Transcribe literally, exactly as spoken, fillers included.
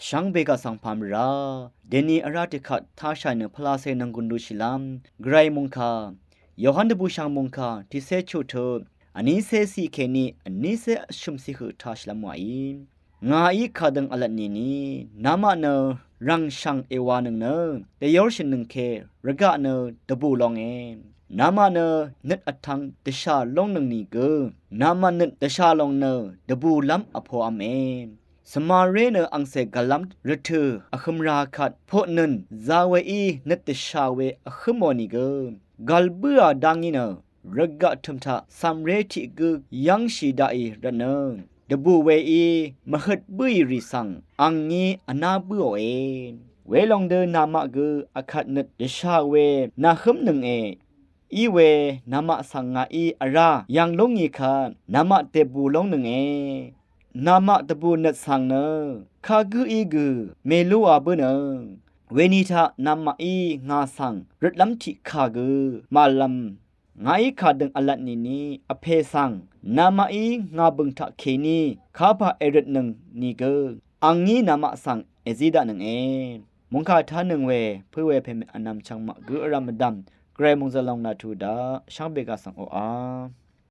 Shvngbe gaq svng pà mvrá deni vrá tiqkvt tashàì nø pvlacè nvng gùn lushìlv́m Gvray mungkà Yohan dvbùshv̀ng mungkà tiqcé chuq tut vnícé ciq kèní vnícé vshø̀m ciq høq tashìlv́m wàí. Ngàí kàdøng vlvt nìni namaq nø rv̀ngshv̀ng èwānøng nø dèyórshø̀nnøng ke rvgaq nø dvbù longe. Namaq nø nøt vtvng dvshà lóngnøng nìgø namaq nøt dvshà lòng nø dvbùlv́m vpoqv̄me. Svmaré nø angcè gv̀llv́m rvtø̀ vhø̄m rā kvt potnøn za weí nøt dvshà we vhǿmò nìgø gv̀l bǿà dá ngí nø rvgaq tø̀m taq cv̀mré tiq gǿ yv́ngshì daqì rvtnø dvbù weí mvhøt bǿì rì svng ang ngí vná bǿòe. Welòng dø namaq gø akvt nøt dvshà we nàhǿmnønge. Iwe namaq svng ngàí vrá yv̀ng lúngì kvt namaq dèbù lóngnønge. Namaq dvbù nøt svng nø kagǿí gø mèlúā bǿnøng. Weni taq namaqí ngà svng røtlv́m tiqkà gø màlv̄m. Ngàí kàdøng vlvt nìni vpè svng namaqí ngà bø̀ng taqkèní kapà èrøtnøng nìgø ang ngí namaq svng èzí daqnønge. Mungkà tánøng we pǿ we pèmè vnvm chvngmaq gǿ vrv̀m vdv̀m Gvray mòngzø̀l lòng nà tuq daq shvngbe gaq svng oqà.